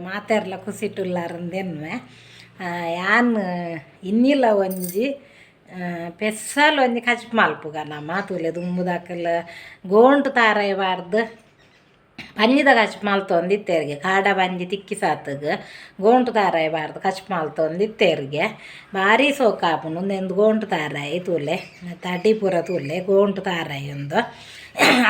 ಮಾತೆರ್ಲ ಖುಷಿಟುಲ್ಲಾರಂದೆನ್ವೆ. ಯಾನ್ ಇನ್ನಿಲ ಒಂಜಿ ಪೆಸ್ಸಲ್ ಒಂಜಿ ಕಜಿಪು ಮಲ್ಪುಗ ನಮ ತೂಲೆ. ದುಂಬುದಕಲ್ ಗೋಂಟು ತಾರಾಯಿ ಬಾರ್ದು ಪಂಜಿದ ಕಜಿಪು ಮಲ್ತೊಂದಿತ್ತೆರ್ಗೆ. ಕಾಡ ಪಂಜಿ ತಿಕ್ಕಿ ಸಾತುಗ್ ಗೋಂಟು ತಾರಾಯಿ ಬಾರ್ದು ಕಜಿಪು ಮಲ್ತೊಂದಿತ್ತೆರ್ಗೆ. ಬಾರಿ ಸೋಕಾಪುಂಡು. ಉಂದೆಂದು ಗೋಂಟು ತಾರಾಯಿ ತೂಲೆ, ತಡಿ ಪೂರ ತೂಲೆ. ಗೋಂಟು ತಾರಾಯಿ ಉಂದು.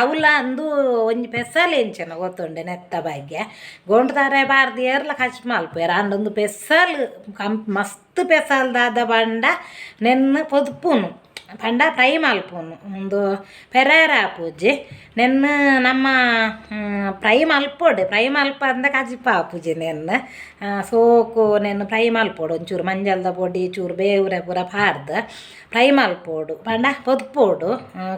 ಅವುಲ ಅಂದು ಒಂಜಿ ಪೆಸ್ಸಲ್ ಎಂಚನ ಗೊತ್ತುಂಡೆ ನೆತ್ತ ಬಗ್ಗೆ. ಗೋಂಟು ತಾರಾಯಿ ಬಾರ್ದು ಏರ್ಲ ಕಜಿಪು ಮಲ್ಪುವೆರ್. ಆಂಡ ಉಂದು ಪೆಸ್ಸಲ್ ಕಂ ಮಸ್ತ್ ಪೆಸಲ್ ದಾದ ಪಂಡ ನೆನ್ನ್ ಪೊದುಪುನು ಪಂಡ ಫ್ರೈ ಮಲ್ಪುನು. ಉಂದು ಪೆರಾರ ಆಪುಜಿ. ನೆನ್ನ್ ನಮ್ಮ ಫ್ರೈ ಮಲ್ಪೊಡು. ಫ್ರೈ ಮಲ್ಪಂದೆ ಕಜಿಪು ಆಪುಜಿ ನೆನ್ನ್. ಸೋಕು ನೆನ್ನ್ ಫ್ರೈ ಮಲ್ಪೊಡು. ಒಂಚೂರು ಮಂಜಲ್ದ ಪೊಡಿ, ಚೂರು ಬೇವುರೆ ಪೂರ ಪಾಡ್ದು ಫ್ರೈ ಮಲ್ಪೊಡು ಪಂಡ ಪೊದ್ಪೊಡು.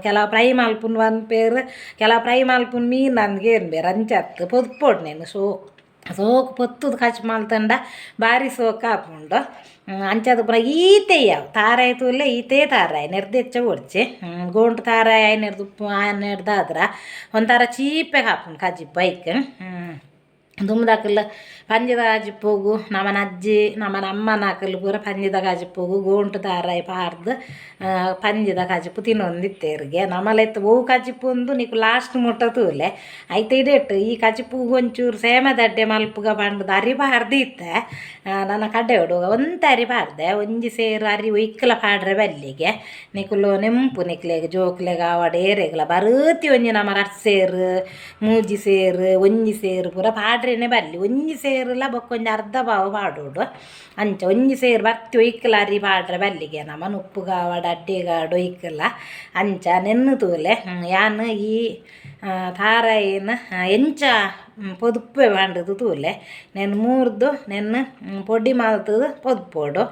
ಕೆಲವು ಫ್ರೈ ಮಲ್ಪುನು ಪನ್ಪೆರ್, ಕೆಲವು ಫ್ರೈ ಮಲ್ಪುನು ಮೀನ್ ಅಂದ್ಗೆ ಏನ್ಬೇರ್. ಅಂಚತ್ ಪೊದ್ಪೊಡು ನೆನ್ನ್. ಸೋಕು ಪೊತ್ತುದು ಕಜಿಪು ಮಲ್ತಂಡ ಬಾರಿ ಸೋಕು ಆಪುಂಡು. ಅಂಚಾದ್ ಪೂರ ಈತೆ ಯಾವು ತಾರಾಯಿ ತೂಲೆ, ಈತೇ ತಾರಾಯಿ. ನೆರ್ದ್ ಎಚ್ಚ ಬೊಡ್ಚಿ. ಗೋಂಟು ತಾರಾಯಿ ಆಯ್ನೆರ್ದ್ ಉಪ್ಪು ಆಯ್ನೆರ್ದಾದ್ರ ಒಂಥರ ಚೀಪೆಗ್ ಆಪುಂಡು ಕಜಿಪು ಐಕ್. ದುಂಬುದಕುಲು ಪಂಜಿದ ಕಜಿಪುಗು, ನಮನ ಅಜ್ಜಿ ನಮನ ಅಮ್ಮನಕುಲು ಪೂರ ಪಂಜಿದ ಕಜಿಪುಗು ಗೋಂಟು ತಾರಾಯಿ ಪಾಡ್ದು ಪಂಜಿದ ಕಜಿಪು ತಿನ್ನೊಂದಿತ್ತೆರ್ಗೆ. ನಮಲ ಇತ್ತೆ ಒವು ಕಜಿಪು ಉಂದು ನಿಕ್ಕು ಲಾಸ್ಟ್ ಮುಟ್ಟ ತೂಲೆ. ಐತ ಇಡೆಟ್ ಈ ಕಜಿಪುಗು ಒಂಚೂರು ಸೇಮದಡ್ಡೆ ಮಲ್ಪುಗ ಪಂಡ್ದು ಅರಿ ಪಾಡ್ದಿತ್ತೆ. ನನ ಕಡೆಯೋಡು ಒಂತೆ ಅರಿ ಪಾಡ್ದೆ. ಒಂಜಿ ಸೇರು ಅರಿ ಒಯ್ಕಲ ಪಾಡ್ರೆ ಬಲ್ಲಿಗೆ. ನಿಕುಲು ನೆಂಪು ನಿಕ್ಲೆಗ್ ಜೋಕ್ಲೆಗ್ ಆವಡ್ ಏರೆಗ್ಲ ಬರುತಿ ಒಂಜಿ ನಮ ರಡ್ಡ್ ಸೇರು, ಮೂಜಿ ಸೇರು, ಒಂಜಿ ಸೇರು ಪೂರ ಪಾಡ್ರೆನೆ ಬಲ್ಲಿ. ಒಂಜಿ ಸೇರುಲ ಬೊಕ್ಕ ಒಂಜಿ ಅರ್ಧ ಪಾವು ಪಾಡೋಡು. ಅಂಚ ಒಂಜಿ ಸೇರು ಬರ್ತಿ ಒಯ್ಕಲ ಅರಿ ಪಾಡ್ರೆ ಬಲ್ಲಿಗೆ ನಮನ ಉಪ್ಪುಗಾವಡ್ ಅಡ್ಡೆಗಾವಡ್ ಒಯ್ಕಲ. ಅಂಚ ನೆನ್ನು ತೂಲೆ. ಯಾನ್ ಈ ತಾರಾಯಿನ ಎಂಚ ಪೊದುಪ್ಪೆ ಪಂಡುದು ತೂಲೆ. ನೆನ್ ಮೂರ್ದು ನೆನ್ ಪೊಡಿ ಮಲ್ತುದು ಪೊದ್ಪೊಡು.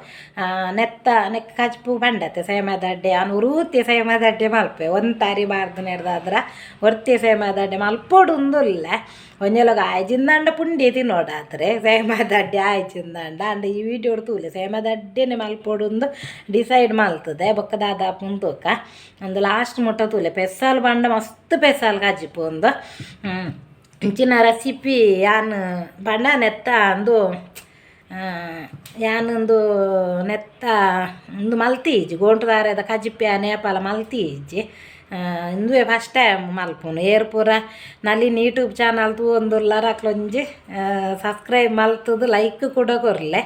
ನೆತ್ತ ನೆಕ್ ಕಜಿಪು ಪಂಡತೆ ಸೇಮದಡ್ಡೆ. ಯಾನ್ ಒರೂತಿ ಸೇಮದಡ್ಡೆ ಮಲ್ಪೆ. ಒಂತೆ ಅರಿ ಬಾರ್ದು ನೆರ್ದಾದ್ರ ಒರ್ತಿ ಸೇಮದಡ್ಡೆ ಮಲ್ಪೊಡು ಉಂದುಲ್ಲೆ. ಒಂಜೆಲಗ ಆಯ್ಜಿಂದಾಂಡ ಪುಂಡಿ ತಿನ್ನೋಡಾತ್ರೆ ಸೇಮದಡ್ಡೆ ಆಯ್ಜಿಂದಾಂಡ. ಆಂಡ ಈ ವಿಡಿಯೋಡ್ ತೂಲೆ, ಸೇಮದಡ್ಡೆನೆ ಮಲ್ಪೊಡುಂದು ಡಿಸೈಡ್ ಮಲ್ತದೆ. ಬೊಕ್ಕ ದಾದ ತೂಕ. ಒಂದು ಲಾಸ್ಟ್ ಮುಟ್ಟ ತೂಲೆ. ಪೆಸ್ಸಾಲ್ ಪಂಡ ಮಸ್ತ್ ಪೆಸಾಲ್ ಕಜಿಪು ಉಂದು. ಇಂಚಿನ ರೆಸಿಪಿ ಯಾನ್ ಪಂಡ ನೆತ್ತ ಅಂದು ಯಾನೊಂದು ನೆತ್ತ ಉಂದು ಮಲ್ತೀಜಿ. ಗೋಂಟುದಾರದ ಕಜಿಪು ಯಾನ್ ಏಪಲ ಮಲ್ತೀಜಿ. ಇಂದುವೆ ಫಸ್ಟ್ ಟೈಮ್ ಮಲ್ಪುನು. ಏರ್ ಪೂರ ನಲಿನ್ ಯೂಟ್ಯೂಬ್ ಚಾನಲ್ ತೂವೊಂದುಲ್ಲಾರ ಅಕ್ಲೊಂಜಿ ಸಬ್ಸ್ಕ್ರೈಬ್ ಮಲ್ತುದು ಲೈಕ್ ಕೂಡ ಕೊರ್ಲೆ.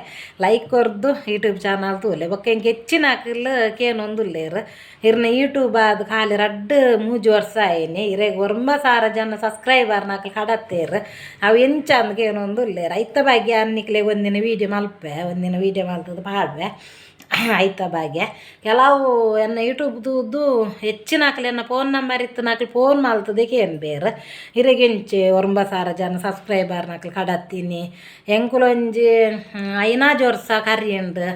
ಲೈಕ್ ಕೊರ್ದು ಯೂಟ್ಯೂಬ್ ಚಾನಲ್ ತೂಲೆ. ಬೊಕ್ಕ ಎಂಕ್ ಹೆಚ್ಚಿನಕುಲು ಕೇನೊಂದುಲ್ಲೆರ್, ಇರ್ನ ಯೂಟ್ಯೂಬ್ ಆದ್ ಖಾಲಿ 2-3 ವರ್ಷ ಆಯಿನಿ, ಇರೆಗ್ 9000 ಜನ ಸಬ್ಸ್ಕ್ರೈಬರ್ನಕುಲು ಕಡತ್ತೇರ್, ಅವು ಎಂಚ ಅಂದ್ ಕೇನೊಂದುಲ್ಲೆರ್. ಐತ ಬಗ್ಗೆ ಯಾನ್ ನಿಕ್ಲೆಗ್ ಒಂದಿನ ವೀಡಿಯೋ ಮಲ್ಪೆ. ಒಂದಿನ ವೀಡಿಯೋ ಮಲ್ತುದು ಪಾಡ್ವೆ ಐತ ಬಗ್ಗೆ. ಕೆಲವು ಎನ್ನ ಯೂಟ್ಯೂಬ್ ತೂದು ಹೆಚ್ಚಿನಕುಲು ಎನ್ನ ಫೋನ್ ನಂಬರ್ ಇತ್ತಿನಕುಲು ಫೋನ್ ಮಲ್ತದೆ ಕೇನ್ಬೇರ್, ಇರೆಗ್ ಎಂಚೆ 9000 ಜನ ಸಬ್ಸ್ಕ್ರೈಬರ್ನಕುಲು ಕಡತ್ತೀನಿ, ಎಂಕುಲೊಂಜಿ ಐನಾಜ್ ವರ್ಷ ಕರಿಯುಂಡು,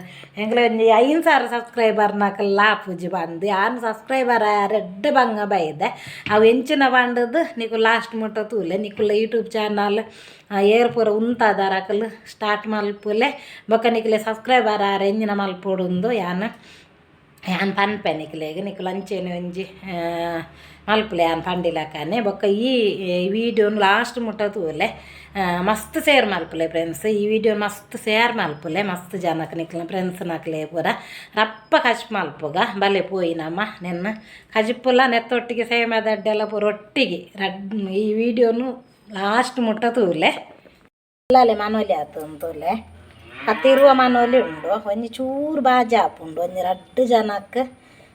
ಎಂಕ್ಲೊಂಜಿ 5000 ಸಬ್ಸ್ಕ್ರೈಬರ್ನಕುಲು ಆಪುಜಿ ಪಂದ್. ಯಾನ್ ಸಬ್ಸ್ಕ್ರೈಬರ್ ರೆಡ್ಡೆ ಬಂಗ ಬೈದೆ. ಅವು ಎಂಚಿನ ಪಂಡದು ನಿಕುಲು ಲಾಸ್ಟ್ ಮುಟ್ಟ ತೂಲೆ. ನಿಕುಲ ಯೂಟ್ಯೂಬ್ ಚಾನಲ್ ಏರ್ ಪೂರ ಉಂತಾದಾರ ಅಕುಲು ಸ್ಟಾರ್ಟ್ ಮಲ್ಪುಲೆ. ಬೊಕ್ಕ ನಿಕ್ಲೆ ಸಬ್ಸ್ಕ್ರೈಬರ್ ಆರ್ ಎಂಚಿನ ಮಲ್ಪೊಡುಂದು ಯಾನ್ ಯಾನ್ ಪನ್ಪೆ ನಿಕ್ಲೆಗ್. ನಿಕುಲು ಅಂಚೆನೆ ಒಂಜಿ ಮಲ್ಪುಲೆ ಯಾನ್ ಪಂಡಿಲಕ್ಕನೆ. ಬೊಕ್ಕ ಈ ವಿಡಿಯೋನು ಲಾಸ್ಟ್ ಮುಟ್ಟ ತೂಲೆ. ಮಸ್ತ್ ಶೇರ್ ಮಲ್ಪುಲೆ ಫ್ರೆಂಡ್ಸ್. ಈ ವಿಡಿಯೋ ಮಸ್ತ್ ಶೇರ್ ಮಲ್ಪುಲೆ ಮಸ್ತ್ ಜನಕ್ಕೆ, ನಿಕ್ಲೆನ ಫ್ರೆಂಡ್ಸ್ನಕ್ಲೆ ಪೂರ. ರಪ್ಪ ಕಜಿಪು ಮಲ್ಪುಗ ಬಲೆ ಪೋಯಿ ನಮ. ನೆನ್ನ ಕಜಿಪುಲ ನೆತ್ತೊಟ್ಟಿಗೆ ಸೇಮದಡ್ಡೆಲ್ಲ ಪೂರ ಒಟ್ಟಿಗೆ ರಡ್. ಈ ವಿಡಿಯೋನು ಲಾಸ್ಟ್ ಮುಟ್ಟ ತೂಲೆ. ಇಲ್ಲಲೆ ಮನೋಲಿ ಆತು ತೂಲೆ. 10-20 ಮನೋಲಿ ಉಂಡು. ಒಂಜಿ ಚೂರು ಬಾಜಿ ಆಪುಂಡು. ಒಂಜಿ ರಡ್ಡ್ ಜನಕ್ಕೆ,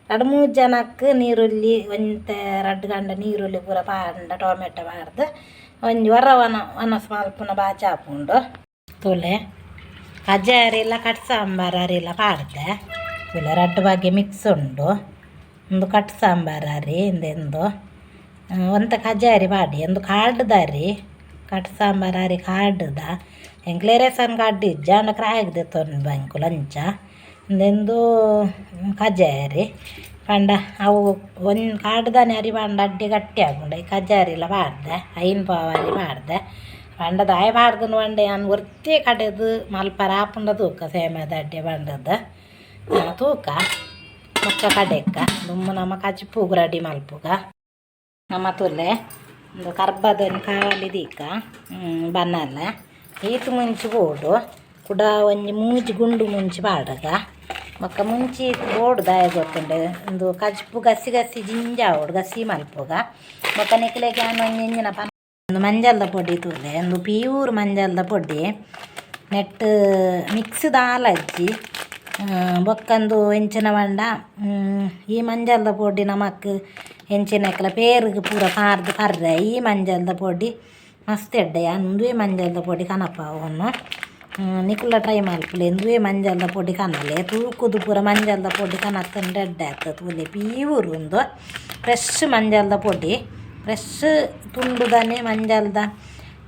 ರಡ್ಡ್ ಮೂಜಿ ಜನಕ್ಕೆ ನೀರುಳ್ಳಿ ಒಂತೆ ರಡ್ಡ್ ಗಂಡ ನೀರುಳ್ಳಿ ಪೂರ ಪಾಂಡ ಟೊಮೆಟೊ ಪಾಡ್ದು ಒಂಜಿ ಒರ ಒನ ಒನಸ್ ಮಲ್ಪುನ ಬಾಜಿ ಆಪುಂಡು. ತೂಲೆ, ಕಜ್ಜಾಯ ಕಟ್ ಸಾಂಬಾರ್ ಅರಿಲ ಪಾಡ್ದೆ. ತೂಲೆ, ರಡ್ಡ್ ಬಗೆ ಮಿಕ್ಸ್ ಉಂಡು. ಉಂದು ಕಟ್ ಸಾಂಬಾರ್ ಅರಿ. ಇಂದೆಂದು ಒಂತೆ ಕಜ್ಜಾರಿ ಪಾಡಿ. ಒಂದು ಕಾರ್ಡ್ದ ಅರಿ, ಕಟ್ ಸಾಂಬಾರ್ ಅರಿ ಕಾರ್ಡ್ದ. ಎಂಕ್ಲೆ ರೇಷನ್ ಕಾರ್ಡ್ ಇಜ್ಜಿ, ಆಂಡ ಕ್ರಾಯಗ್ ದೆತ್ತೊಂದು ಎಂಕುಲು. ಅಂಚ ಉಂದೆಂದು ಕಜ್ಜಾಯ ಅರಿ ಪಂಡ ಅವು ಒಂಜಿ ಕಾರ್ಡ್ದಾನೆ ಅರಿ ಪಂಡ ಅಡ್ಡೆ ಗಟ್ಟಿ ಆಪುಂಡು. ಈ ಕಜ್ಜಾರಿಲ ಪಾಡ್ದೆ, 5 ಪಾವು ಅರಿ ಪಾಡ್ದೆ. ಪಂಡ ದಾಯೆ ಪಾಡ್ದನು ಪಂಡ ಯಾನ್ ಒರ್ತಿ ಕಡೆದು ಮಲ್ಪರ ಆಪುಂಡ ತೂಕ ಸೇಮದ ಅಡ್ಡೆ ಪಂಡದು ತೂಕ. ಬೊಕ್ಕ ಕಡೆಕ್ಕ ದುಂಬು ನಮ ಕಜಿಪುಗು ರೆಡಿ ಮಲ್ಪುಗ. ನಮ ತೂಲೆ, ಉಂದು ಕರ್ಬದ ಒಂಜಿ ಕಾವಲಿ ದೀಕ ಬನ್ನಲ್ಲ. ಈತ್ ಮುಂಚಿ ಬೋಡು ಕುಡ ಒಂಜಿ ಮೂಜಿ ಗುಂಡು ಮುಂಚಿ ಪಾಡಗ ಬೊಕ್ಕ ಮುಂಚಿ ಬೋಡು ದಾಯ ಗೊತ್ತುಂಡು ಉಂದು ಕಜ್ಪು ಗಸಿ ಗಸಿ ಜಿಂಜ ಆವೊಡು ಗಸಿ ಮಲ್ಪುಗ ಬೊಕ್ಕ ನಿಕ್ಲೆಗ್ ಯಾನ್ ಒಂಜಿ ಎಂಚಿನ ಪನ್ ಉಂದು ಮಂಜಲ್ದ ಪೊಡಿ ತೂಲೆ ಉಂದು ಪ್ಯೂರ್ ಮಂಜಲ್ದ ಪೊಡಿ ನೆಟ್ ಮಿಕ್ಸ್ ದಾಲಜ್ಜಿ ಬೊಕ್ಕಂದು ಎಂಚಿನ ಪಂಡ ಈ ಮಂಜಲ್ದ ಪೊಡಿ ನಮಕ್ ಎಂಚಿನಕ್ಲ ಪೇರ್ಗ್ ಪೂರ ಪಾರ್ದ್ ಪರ್ರೆ ಈ ಮಂಜಲ್ದ ಪೊಡಿ ಮಸ್ತ್ ಎಡ್ಡೆ ಯಾನ್ ಉಂದುವೇ ಮಂಜಲ್ದ ಪೊಡಿ ಕನಪಾವೊನು ನಿಕುಲ ಟ್ರೈ ಮಲ್ಪುಲೆ ಉಂದುವೇ ಮಂಜಲ್ದ ಪೊಡಿ ಕನಲೆ ತೂಕುದು ಪೂರ ಮಂಜಲ್ದ ಪೊಡಿ ಕನತ್ಂಡ ಎಡ್ಡೆ ಆತು ತೂಲೆ ಪ್ಯೂರ್ ಉಂದು ಫ್ರೆಶ್ ಮಂಜಲ್ದ ಪೊಡಿ ಫ್ರೆಶ್ ತುಂಡುದನೆ ಮಂಜಲ್ದ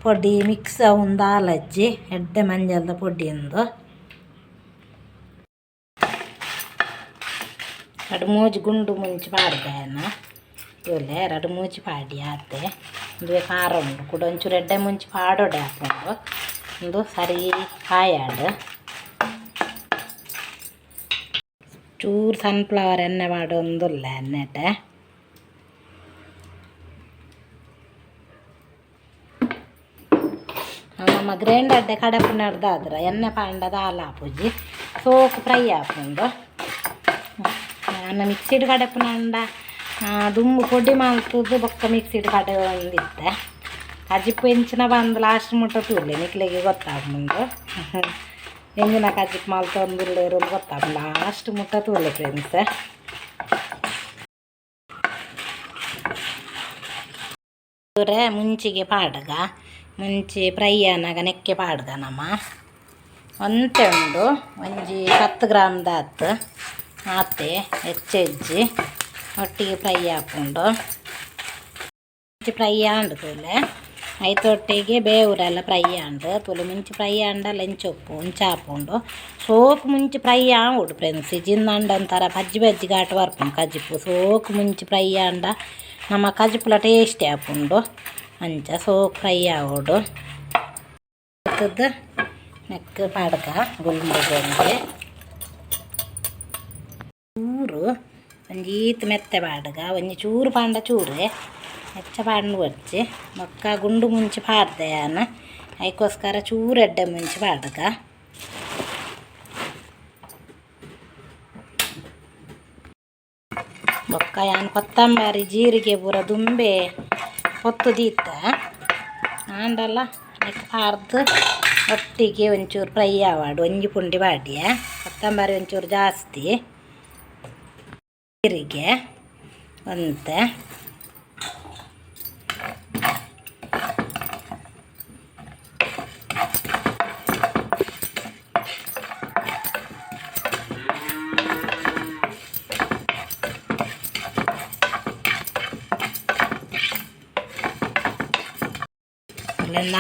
ಪೊಡಿ ಮಿಕ್ಸ್ ಆವೊಂದು ದಾಲಜ್ಜಿ ಎಡ್ಡೆ ಮಂಜಲ್ದ ಪೊಡಿ ಉಂದು ರಡ್ಡ್ ಮೂಜಿ ಗುಂಡು ಮುಂಚಿ ಪಾಡ್ದೆ ಯಾನ್ ತೂಲೆ ರಡ್ಡ್ ಮೂಜಿ ಪಾಡಿ ಆತೆ ಉಂದುವೆ ಖಾರ ಉಂಡು ಕುಡ ಒಂಚೂರು ಎಡ್ಡೆ ಮುಂಚಿ ಪಾಡೊಡೆ ಆಪುಂಡು ಉಂದು ಸರಿ ಕಾಯಾಡ್ ಚೂರು ಸನ್ಫ್ಲವರ್ ಎಣ್ಣೆ ಪಾಡೊಂದುಲ್ಲೆ ಎಣ್ಣೆಟ್ ನಮ್ಮ ಗ್ರೈಂಡರ್ಡೆ ಕಡಪುನರ್ದಾದ್ರ ಎಣ್ಣೆ ಪಾಂಡ ದಾಲ ಆಪುಜಿ ಸೋಕು ಫ್ರೈ ಆಪುಂಡು ಅನ್ನ ಮಿಕ್ಸಿಡ್ ಕಡಪುನಂಡ ದುಂಬು ಪೊಡಿ ಮಲ್ತುದು ಬೊಕ್ಕ ಮಿಕ್ಸಿಡ್ ಕಡೆಯೊಂದಿತ್ತೆ ಕಜಿಪು ಎಂಚಿನ ಬಂದು ಲಾಸ್ಟ್ ಮುಟ್ಟ ತೂಲೆ ನಿಕ್ಲೆಗ್ ಗೊತ್ತಾಪುಂಡು ಎಂಚಿನ ಕಜಿಪು ಮಲ್ತೊಂದುಲ್ಲೆರ್ ಗೊತ್ತಾಪುಂಡು ಲಾಸ್ಟ್ ಮುಟ್ಟ ತೂಲೆ ಫ್ರೆಂಡ್ಸ್ ಮುಂಚಿಗೆ ಪಾಡ್ಗ ಮುಂಚಿ ಫ್ರೈ ಆನಗ ನೆಕ್ಕೆ ಪಾಡ್ಗ ನಮ ಒಂತೆ ಉಂಡು ಒಂಜಿ 10 ಗ್ರಾಮ್ದಾತ್ ಆತೆ ಹೆಚ್ಚೆಜ್ಜಿ ಒಟ್ಟಿಗೆ ಫ್ರೈ ಆಪುಂಡು ಮುಂಚಿ ಫ್ರೈ ಆಂಡ್ ತೂಲೆ ಐತೊಟ್ಟಿಗೆ ಬೇವುರೆಲ್ಲ ಫ್ರೈ ಆಂಡ್ ತೂಲೆ ಮುಂಚಿ ಫ್ರೈ ಆಂಡಲ ಎಂಚ ಉಪ್ಪು ಇಂಚ ಆಪುಂಡು ಸೋಕು ಮುಂಚಿ ಫ್ರೈ ಆವೊಡು ಫ್ರೆಂಡ್ಸ್ ಜಿಂದಾಂಡ ಒಂಥರ ಬಜ್ಜಿ ಬಜ್ಜಿ ಘಾಟ್ ಬರ್ಪುಂಡು ಕಜಿಪು ಸೋಕು ಮುಂಚಿ ಫ್ರೈ ಆಂಡ ನಮ್ಮ ಕಜಿಪುಲ ಟೇಸ್ಟಿ ಆಪುಂಡು ಅಂಚ ಸೋಕು ಫ್ರೈ ಆವೊಡು ನೆಕ್ಕ್ ಪಾಡ್ಕ ಗುಲ್ಂಬುಗ್ ಒಂಜಿ ಚೂರು ಒಂಜಿ ಈತ್ ಮೆತ್ತೆ ಪಾಡ್ಗ ಒಂಜಿ ಚೂರು ಪಾಂಡ ಚೂರೆ ಹೆಚ್ಚ ಪಾಡ್ಂಡ ಬೊಡ್ಚಿ ಬೊಕ್ಕ ಗುಂಡು ಮುಂಚಿ ಪಾಡ್ದೆ ಯಾನ್ ಐಕೋಸ್ಕರ ಚೂರು ಎಡ್ಡೆ ಮುಂಚಿ ಪಾಡ್ಗ ಬೊಕ್ಕ ಯಾನ್ ಕೊತ್ತಂಬರಿ ಜೀರಿಗೆ ಪೂರ ದುಂಬೆ ಪೊತ್ತು ದೀತೆ ಆಂಡಲ ನೆಕ್ಕ್ ಪಾಡ್ದ್ ಒಟ್ಟಿಗೆ ಒಂಚೂರು ಫ್ರೈ ಆವಡ್ ಒಂಜಿ ಪುಂಡಿ ಪಾಡ್ಯೆ ಕೊತ್ತಂಬರಿ ಒಂಚೂರು ಜಾಸ್ತಿ ಜೀರಿಗೆ ಒಂತೆ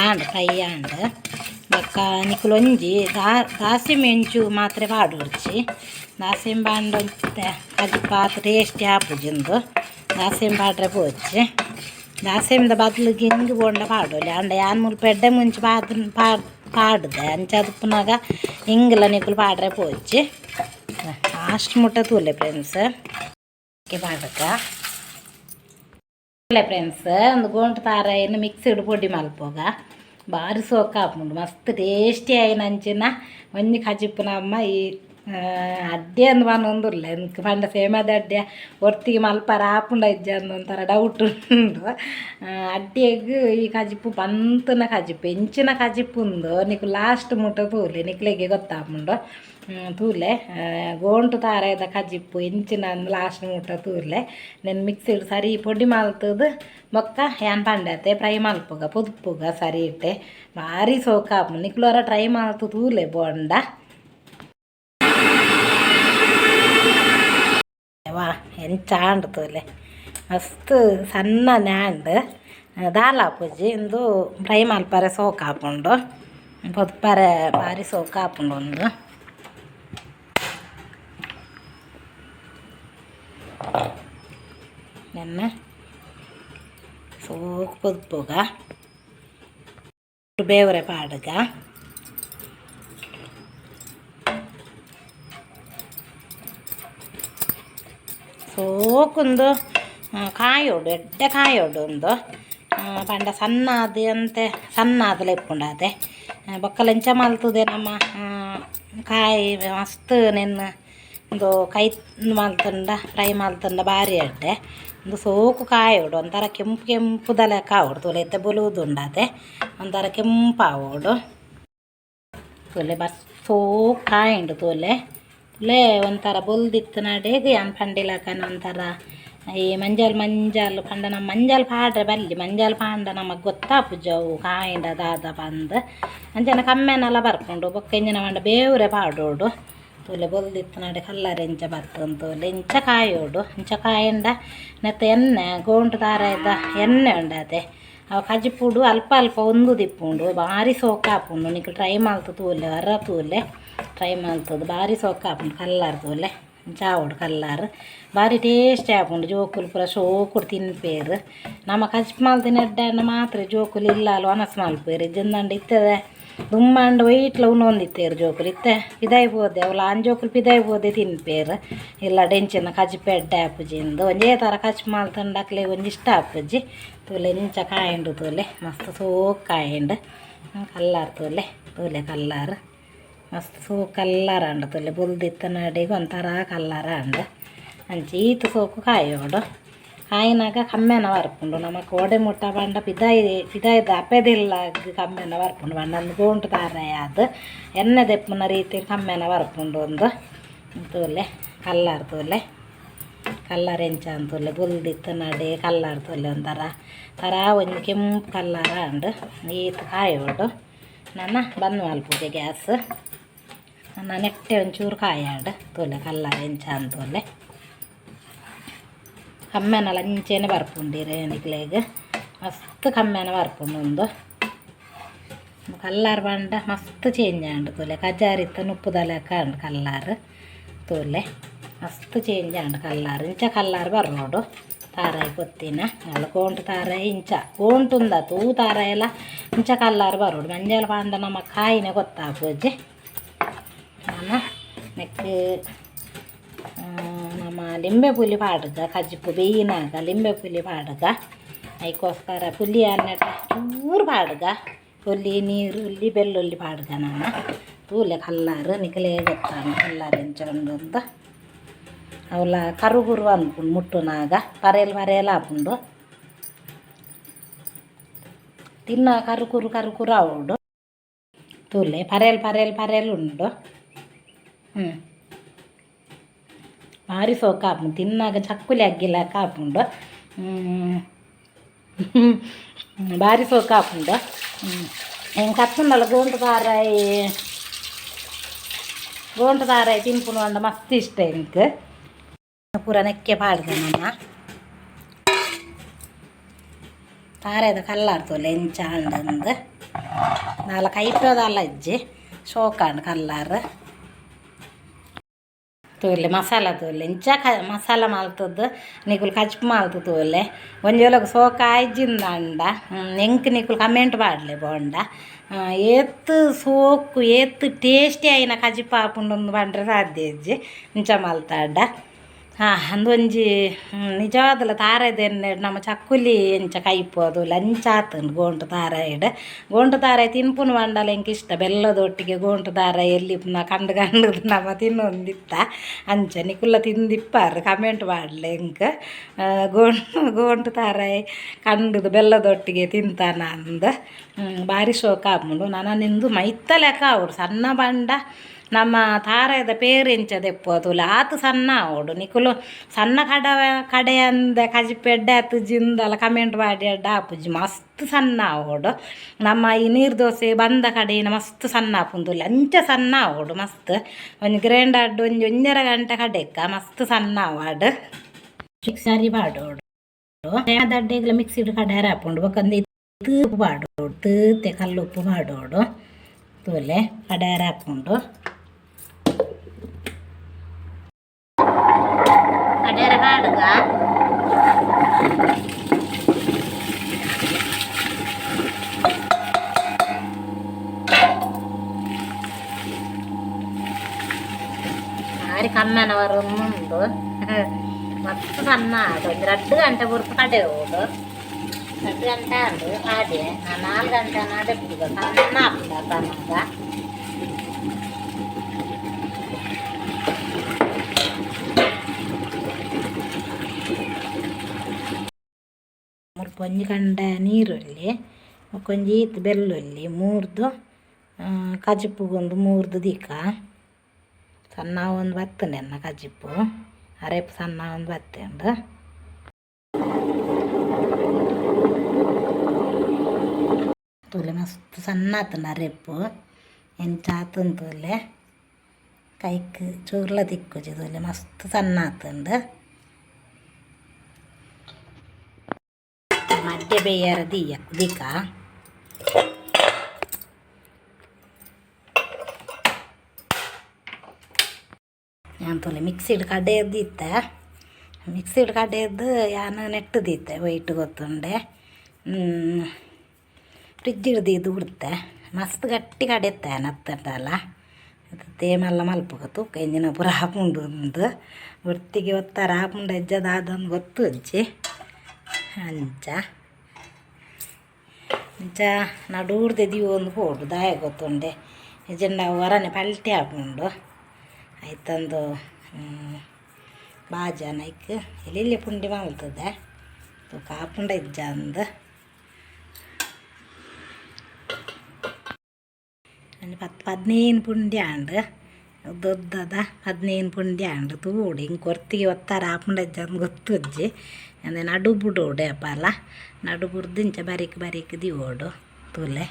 ಆಂಡ್ ಫ್ರೈ ಆಂಡ್ ಬೊಕ್ಕ ನಿಕುಲು ಒಂಜಿ ದಾಸಿಮೆ ಒಂಚೂರು ಮಾತ್ರೆ ಪಾಡೊಡ್ಚಿ ದಾಸಿಮೆ ಪಾಂಡ ಒಂತೆ ಕಜಿಪು ಆತ್ ಟೇಸ್ಟಿ ಆಪುಜಿ ಉಂದು ದಾಸಿಮೆ ಪಾಡ್ರೆ ಪೋಚಿ ದಾಸಿಮೆದ ಬದ್ಲಿಗೆ ಇಂಗ್ ಬೋಂಡ ಪಾಡೊಲಿ ಆಂಡ ಯಾನ್ ಮುಲ್ಪ ಎಡ್ಡೆ ಮುಂಚಿ ಪಾಡ್ದೆ ಅಂಚ ಉಪ್ಪುನಗ ಇಂಗ್ಲ ನಿಕುಲು ಪಾಡ್ರೆ ಪೋಚಿ ಲಾಸ್ಟ್ ಮುಟ್ಟ ತೂಲೆ ಫ್ರೆಂಡ್ಸ್ ಪಾಡಕ ಫ್ರೆಂಡ್ಸ್ ಒಂದು ಗೋಂಟು ತಾರಾಯಿನ ಮಿಕ್ಸಿಡ್ ಪೊಡಿ ಮಲ್ಪುಗ ಬಾರಿ ಸೋಕು ಆಪುಂಡು ಮಸ್ತ್ ಟೇಸ್ಟಿ ಆಯಿನ ಅಂಚಿನ ಒಂಜಿ ಕಜಿಪುನ ಅಮ್ಮ ಈ ಅಡ್ಡೆ ಅಂದ್ ಪನೊಂದುಲ್ಲೆ ಎಂಕ್ ಪಂಡ ಸೇಮದ ಅಡ್ಡೆ ಒರ್ತಿಗೆ ಮಲ್ಪರ ಆಪುಂಡ ಇಜ್ಜ ಅಂದ್ ಒಂಥರ ಡೌಟ್ ಉಂಡು ಅಡ್ಡೆಗ್ ಈ ಕಜಿಪು ಬಂತನ ಕಜಿಪು ಎಂಚಿನ ಕಜಿಪು ಉಂದು ನಿಕು ಲಾಸ್ಟ್ ಮುಟ್ಟ ತೂಲೆ ನಿಕ್ಲೆಗೆ ಗೊತ್ತಾಪುಂಡು ತೂಲೆ ಗೋಂಟು ತಾರಾಯಿದ ಕಜಿಪು ಎಂಚಿನ ಅಂದ್ ಲಾಸ್ಟ್ ಮುಟ್ಟ ತೂಲೆ ನೆನ್ ಮಿಕ್ಸಿಡ್ ಸರಿ ಪೊಡಿ ಮಲ್ತುದು ಬೊಕ್ಕ ಯಾನ್ ಪಂಡತೆ ಫ್ರೈ ಮಲ್ಪುಗ ಪೊದುಪ್ಪುಗ ಸರಿ ಇಟ್ಟೆ ಬಾರಿ ಸೋಕು ಆಪುಂಡು ನಿಕುಲು ಒರ ಟ್ರೈ ಮಲ್ತು ತೂಲೆ ಬೋಂಡ ವಾ ಎಂಚ ಆಂಡ್ ತೂಲೆ ಮಸ್ತ್ ಸಣ್ಣನೆ ಆಂಡ್ ದಾಲ ಆಪುಜಿ ಉಂದು ಫ್ರೈ ಮಲ್ಪರೆ ಸೋಕು ಆಪುಂಡು ಪೊದುಪ್ಪರೆ ಬಾರಿ ಸೋಕು ಆಪುಂಡು ಉಂದು ನೆನ್ನ ಸೋಕು ಪೊದುಪ್ಪುಗ ಬೇವರೆ ಪಾಡುಗ ಸೋಕುಂದು ಕಾಯೋಡು ಎಡ್ಡೆ ಕಾಯೋಡು ಉಂದು ಪಂಡ ಸಣ್ಣ ಆದ್ ಅಂತೆ ಸಣ್ಣ ಆದಲ ಇಪ್ಪುಂಡಾತೆ ಬೊಕ್ಕಲ ಇಂಚ ಮಲ್ತುದೆ ನಮ್ಮ ಕಾಯಿ ಮಸ್ತ್ ನೆನ್ ಉಂದು ಕೈ ಮಲ್ತುಂಡ ಫ್ರೈ ಮಲ್ತುಂಡ ಬಾರಿ ಎಡ್ಡೆ ಉಂದು ಸೋಕು ಕಾಯೋಡು ಒಂಥರ ಕೆಂಪು ಕೆಂಪುದ ಲೆಕ್ಕ ಆವೊಡು ತೂಲೆ ಇತ್ತೆ ಬೊಲುದುಂಡಾತೆ ಒಂಥರ ಕೆಂಪು ಆವೊಡು ತೂಲೆ ಬಸ್ ಸೋಕು ಕಾಯುಂಡು ತೂಲೆ ತೂಲೆ ಒಂಥರ ಬೊಲ್ದಿತ್ತಿನಡೆಗ್ ಯಾನ್ ಪಂಡಿಲಕನ ಒಂಥರ ಈ ಮಂಜಲ್ ಮಂಜಲ್ ಪಂಡ ನಮ ಮಂಜಲ್ ಪಾಡ್ರೆ ಬಲ್ಲಿ ಮಂಜಲ್ ಪಾಂಡ ನಮಕ್ ಗೊತ್ತಾಪುಜಿ ಅವು ಕಾಯಿಂಡ ದಾದ ಪಂದ್ ಅಂಚನೆ ಕಮ್ಮೆನಲ ಬರ್ಪುಂಡು ಬೊಕ್ಕ ಎಂಚಿನ ಪಂಡ ಬೇವುರೆ ಪಾಡೊಡು ತೂಲೆ ಬೊಲ್ದಿತ್ತಿನಡೆ ಕಲ್ಲರ್ ಎಂಚ ಬತ್ತುಂದು ತೂಲೆ ಇಂಚ ಕಾಯೋಡು ಇಂಚ ಕಾಯಿಂಡ ನೆತ್ತ ಎಣ್ಣೆ ಗೋಂಟು ತಾರಾಯಿದ ಎಣ್ಣೆ ಉಂಡಾತೆ ಅವು ಕಜಿಪುಡು ಅಲ್ಪ ಅಲ್ಪ ಒಂದುದಿಪ್ಪುಂಡು ಬಾರಿ ಸೋಕಾಪುಂಡು ನಿಕುಲು ಟ್ರೈ ಮಲ್ತ್ ತೂಲೆ ವರ ತೂಲೆ ಟ್ರೈ ಮಲ್ತುದು ಬಾರಿ ಸೋಕಾಪುಂಡು ಕಲ್ಲರ್ ತೂಲೆ ಇಂಚ ಆವೊಡು ಕಲ್ಲರ್ ಬಾರಿ ಟೇಸ್ಟ್ ಆಪುಂಡು ಜೋಕುಲು ಪೂರ ಶೋಕುಡು ತಿನ್ಪೆರ್ ನಮ ಕಜಿಪು ಮಲ್ತಿನ ಎಡ್ಡೆ ಆಂಡ ಮಾತ್ರ ಜೋಕುಲು ಇಲ್ಲಾಲ್ ವನಸ್ ಮಲ್ಪುವೆರ್ ಇಜ್ಜಿಂದಂಡ ಇತ್ತದೆ ದುಂಬಾಂಡ ಒಯ್ಟ್ಲ ಉನೊಂದಿತ್ತೆರ್ ಜೋಕುಲು ಇತ್ತೆ ಪಿದಾಯಿ ಪೋದೆ ಅವ್ಲು ಆನ್ ಜೋಕುಲು ಪಿದಾಯಿ ಪೋದೆ ತಿನ್ಪೆರ್ ಇಲ್ಲಡ್ ಎಂಚಿನ ಕಜಿಪು ಎಡ್ಡೆ ಆಪುಜಿ ಇಂದ್ ಒಂಜೇ ಥರ ಕಜಿಪು ಮಲ್ತುಂಡ ಅಕ್ಲೆಗ್ ಒಂಜಿ ಇಷ್ಟ ಆಪುಜಿ ತೂಲೆ ಇಂಚ ಕಾಯುಂಡು ತೂಲೆ ಮಸ್ತ್ ಸೋಕು ಕಾಯುಂಡು ಕಲ್ಲರ್ ತೂಲೆ ತೂಲೆ ಕಲ್ಲರ್ ಮಸ್ತ್ ಸೋಕು ಕಲ್ಲರ್ ಆಂಡ್ ತೂಲೆ ಬೊಲ್ದಿತ್ತಿನಡೆಗ್ ಒಂಥರ ಕಲ್ಲರ್ ಆಂಡ್ ಅಂಚ ಈತ್ ಸೋಕು ಕಾಯೋಡು ಕಾಯಿನಾಗ ಕಮ್ಮೆನ ಬರ್ಪುಂಡು ನಮಕ್ ಓಡೆ ಮುಟ್ಟ ಪಂಡ ಪಿದಾಯಿ ಪಿದಾಯಿದ ಅಪೆದಿಲ್ಲಾಗ್ ಕಮ್ಮೆನ ಬರ್ಪುಂಡು ಪಂಡ ಅಂದ್ ಗೋಂಟು ತಾರಾಯಿ ಆದ್ ಎಣ್ಣೆ ದೆಪ್ಪುನ ರೀತಿ ಕಮ್ಮೆನ ಬರ್ಪುಂಡು ಉಂದು ತೂಲೆ ಕಲ್ಲರ್ ತೂಲೆ ಕಲ್ಲರ್ ಎಂಚ ತೂಲೆ ಬೊಲ್ದಿತ್ತಿನಡೆ ಕಲ್ಲರ್ ತೂಲೆ ಒಂಥರ ಥರ ಒಂಜಿ ಕೆಂಪು ಕಲ್ಲರ್ ಆಂಡ್ ಈತ್ ಕಾಯೋಡು ನನ ಬಂದ್ ಮಲ್ಪುಜೆ ಗ್ಯಾಸ್ ನನ ನೆಟ್ಟೆ ಒಂಚೂರು ಕಾಯಾಡ್ ತೂಲೆ ಕಲ್ಲರ್ ಎಂಚ ತೂಲೆ ಕಮ್ಮೆನಲ ಅಂಚೆನೆ ಬರ್ಪುಂಡು ಇರೆ ನಿಕ್ಲೆಗ್ ಮಸ್ತ್ ಕಮ್ಮೆನ ಬರ್ಪುಂಡು ಉಂದು ಕಲ್ಲರ್ ಪಂಡ ಮಸ್ತ್ ಚೇಂಜ್ ಆಂಡ್ ತೂಲೆ ಕಜಾರಿತ್ತ ನುಪ್ಪುದ ಲೆಕ್ಕ ಆಂಡ್ ಕಲ್ಲರ್ ತೂಲೆ ಮಸ್ತ್ ಚೇಂಜ್ ಆಂಡ್ ಕಲ್ಲರ್ ಇಂಚ ಕಲ್ಲರ್ ಬರೋಡು ತಾರಾಯಿ ಪೊತ್ತಿನ ಅವು ಗೋಂಟು ತಾರಾಯಿ ಇಂಚ ಗೋಂಟುಂದ ತೂ ತಾರಾಯಿಲ ಇಂಚ ಕಲ್ಲರ್ ಬರೋಡು ಮಂಜಲ್ ಪಾಂಡ ನಮ ಕಾಯಿನೆ ಗೊತ್ತಾಪುಜಿ ನನ ನೆಕ್ಕ್ ನಮ ಲಿಂಬೆ ಪುಲಿ ಪಾಡುಗ ಕಜಿಪು ಬೇಯಿನಾಗ ಲಿಂಬೆ ಪುಲಿ ಪಾಡುಗ ಐಕೋಸ್ಕರ ಪುಲಿ ಅನ್ನಟ ಚೂರು ಪಾಡುಗ ಪುಲಿ ನೀರುಳ್ಳಿ ಬೆಳ್ಳುಳ್ಳಿ ಪಾಡುಗ ನನ ತೂಲೆ ಕಲ್ಲರ್ ನಿಕಲೆ ಗೊತ್ತಾಂಡು ಕಲ್ಲರ್ ಎಂಚ ಉಂಡು ಅಂದ್ ಅವ್ಲ ಕರುಗುರು ಅನ್ಪುಂಡು ಮುಟ್ಟುನಾಗ ಪರೇಲ್ ಪರೇಲ್ ಆಪುಂಡು ತಿನ್ನ ಕರುಕುರು ಕರುಕುರು ಆವೊಡು ತೂಲೆ ಪರೇಲ್ ಪರೇಲ್ ಪರೇಲ್ ಉಂಡು ಬಾರಿ ಸೋಕು ಆಪುಂಡು ತಿನ್ನಾಗ ಚಕ್ಕುಲಿ ಅಗ್ಗಿಲೆಕ್ಕ ಆಪುಂಡು ಬಾರಿ ಸೋಕು ಆಪುಂಡು ಎಂಕ್ ಅತ್ತುಂಡಲ ಗೋಂಟು ತಾರಾಯಿ ಗೋಂಟು ತಾರಾಯಿ ತಿನ್ಪುನು ಪಂಡ ಮಸ್ತ್ ಇಷ್ಟ ಎಂಕ್ ಪೂರ ನೆಕ್ಕೆ ಪಾಡ್ದ ನಮ ತಾರಾಯಿದ ಕಲ್ಲರ್ ತೂಲೆ ಎಂಚ ಆಂಡ್ ದಾಲ ಕೈಪೆದಾಲ ಇಜ್ಜಿ ಶೋಕಾಂಡ್ ಕಲ್ಲರ್ ತೂಲೆ ಮಸಾಲ ತೂಲೆ ಇಂಚ ಮಸಾಲ ಮಲ್ತುದು ನಿಕುಲು ಕಜಿಪು ಮಲ್ತು ತೂಲೆ ಒಂಜಿ ವೇಳೆಗ್ ಸೋಕು ಆಯ್ಜಿಂದಾಂಡ ಎಂಕ್ ನಿಕುಲು ಕಮೆಂಟ್ ಪಾಡ್ಲೆ ಬೋಂಡ ಏತ್ ಸೋಕು ಏತ್ ಟೇಸ್ಟಿ ಆಯಿನ ಕಜಿಪು ಆಪುಂಡು ಪಂಡ್ರೆ ಸಾಧ್ಯ ಇಜ್ಜಿ ಇಂಚ ಮಲ್ತಾಂಡ ಅಂದು ಒಂಜಿ ನಿಜವಾದಲ ತಾರಾಯ್ದ ಎಣ್ಣೆಡ್ ನಮ ಚಕ್ಕುಲಿ ಎಂಚ ಕೈಪು ತೂಲೆ ಅಂಚ ಆತುಂಡು ಗೋಂಟು ತಾರಾಯಿಡ್ ಗೋಂಟು ತಾರಾಯಿ ತಿನ್ಪುನು ಪಂಡಲ ಎಂಕ್ ಇಷ್ಟ ಬೆಲ್ಲದೊಟ್ಟಿಗೆ ಗೋಂಟು ತಾರಾಯಿ ಎಲ್ಲಿ ಇಪ್ಪುನ ಕಂಡು ಕಂಡು ನಮ ತಿನ್ನೊಂದಿತ್ತ ಅಂಚ ನಿಕುಲ್ಲ ತಿಂದಿಪ್ಪಾರ್ ಕಮೆಂಟ್ ಪಾಡ್ಲೆ ಎಂಕ್ ಗೋಂಟು ತಾರಾಯಿ ಕಂಡುದು ಬೆಲ್ಲದೊಟ್ಟಿಗೆ ತಿಂತಾನ ಅಂದ್ ಬಾರಿ ಶೋಕು ಆಪುಂಡು ನನ ನಿಂದು ಮೈತ ಲೆಕ್ಕ ಆವೊಡು ಸಣ್ಣ ಪಂಡ ನಮ್ಮ ತಾರಾಯ್ದ ಪೇರ್ ಎಂಚ ದೆಪ್ಪುವ ತೂಲೆ ಆತ್ ಸಣ್ಣ ಆವೊಡು ನಿಕುಲು ಸಣ್ಣ ಕಡವ ಕಡೆಯಂದೆ ಕಜಿಪು ಎಡ್ಡೆ ಆತುಜಿ ಇಂದಲ ಕಮೆಂಟ್ ಪಾಡ್ಯೆರ್ಡ ಆಪುಜಿ ಮಸ್ತ್ ಸಣ್ಣ ಆವೊಡು ನಮ್ಮ ಈ ನೀರು ದೋಸೆ ಬಂದ ಕಡೆಯಿನ ಮಸ್ತ್ ಸಣ್ಣ ಆಪುಂಡು ಅಂಚ ಸಣ್ಣ ಆವೊಡು ಮಸ್ತ್ ಒಂಜಿ ಗ್ರೈಂಡರ್ಡ್ ಒಂಜಿ ಒಂಜರೆ ಗಂಟೆ ಕಡೆಕ್ಕ ಮಸ್ತ್ ಸಣ್ಣ ಆವಡ್ ಸರಿ ಪಾಡೊಡು ದಡ್ಡೆಗ್ಲ ಮಿಕ್ಸಿಡ್ ಕಡೆಯರ ಆಪುಂಡು ಬೊಕ ಉಂದು ತೂಪು ಪಾಡೊಡು ತೂತೆ ಕಲ್ಲುಪ್ಪು ಪಾಡೊಡು ತೂಲೆ ಕಡೆಯರ ಆಪುಂಡು ಕಡೆಯರ ಪಾಡುಗ ಬಾರಿ ಕಮ್ಮೆನ ಬರೊಂದುಂಡು ಮಸ್ತ್ ಸಣ್ಣ ಆಡ್ ಒಂಜಿ ರಡ್ಡ್ ಗಂಟೆ ಪೊರ್ತು ಕಡೆಯೊಡು. ರಡ್ಡ್ ಗಂಟೆ ಆಂಡ್ ಪಾಡ್ಯೆ 4 ಗಂಟೆ ಅಡೆಪ್ಪುಗ ಸಣ್ಣ ಆಪುಂಡು ಆತನಗ. ಮುಲ್ಪ ಒಂಜಿ ಕಂಡೆ ನೀರುಳ್ಳಿ ಬೊಕ ಒಂಜಿ ಈತ್ ಬೆಳ್ಳುಳ್ಳಿ ಮೂರ್ದು ಕಜಿಪುಗೊಂದು ಮೂರ್ದು ದೀಕ ಸಣ್ಣ ಒಂದು ಬತ್ತುಂಡು ಎನ್ನ ಕಜಿಪು ಅರೆಪು ಸಣ್ಣ ಒಂದು ಬತ್ತುಂಡು. ತೂಲೆ ಮಸ್ತ್ ಸಣ್ಣ ಆತುಂಡು ಅರೆಪು ಎಂಚ ಆತುಂಡು ತೂಲೆ ಕೈಕ್ ಚೂರ್ಲ ತಿಕ್ಕುಜಿ ತೂಲೆ ಮಸ್ತ್ ಸಣ್ಣ ಆತುಂಡು. ಮಡ್ಡೆ ಬೇಯರ ದೀಯ ದೀಕ ಯಾನ್ ತೂಲೆ ಮಿಕ್ಸಿಡ್ ಕಡೆದ್ ಇತ್ತೆ ಮಿಕ್ಸಿಡ್ ಕಡೆದ್ ಯಾನ್ ನೆಟ್ ದೀತೆ ವೈಟ್ ಗೊತ್ತುಂಡೆ ಫ್ರಿಜ್ಡ್ ದೀದ್ ಬುಡ್ತೆ ಮಸ್ತ್ ಗಟ್ಟಿ ಕಡೆತೆ ಅತ್ತಂಡಲ ತೇಮಲ್ಲ ಮಲ್ಪುಗ ತೂಕ ಇಂಜಿನ ಪೂರ ಆಪುಂಡು ಉಂದು ಒರ್ತಿಗೆ ಒತ್ತರ ಆಪುಂಡು ಇಜ್ಜ ದಾದಂದು ಗೊತ್ತುಜ್ಜಿ ಅಂಚ ಇಂಚ ನಡೂರ್ದೆ ದೀವೊಂದು ಪೋಡು ದಾಯೆ ಗೊತ್ತುಂಡೆ ಇಜ್ಜಿಂಡ ಅವು ಒರನೆ ಪಲ್ಟಿ ಆಪುಂಡು ಐತಂದು ಬಾಜನ ಐಕ್ ಎಲ್ಲಿ ಪುಂಡಿ ಮಲ್ತದೆ ತೂಕ ಆಪುಂಡ ಇಜ್ಜ ಅಂದ್. ಒಂಜಿ 10 15 ಪುಂಡಿ ಆಂಡ್ ಉದ್ದುದ್ದದ 15 ಪುಂಡಿ ಆಂಡ್ ತೂವೊಡು ಇಂಕ್ ಒರ್ತಿಗೆ ಒತ್ತರ ಆಪುಂಡ ಇಜ್ಜ ಅಂದ್ ಗೊತ್ತುಜ್ಜಿ ಅಂದೆ ನಡು ಬುಡೋಡು ಏಪಲ ನಡು ಬುಡ್ದು ಇಂಚ ಬರೀಕ್ ಬರೀಕ್ ದೀವೊಡು ತೂಲೆ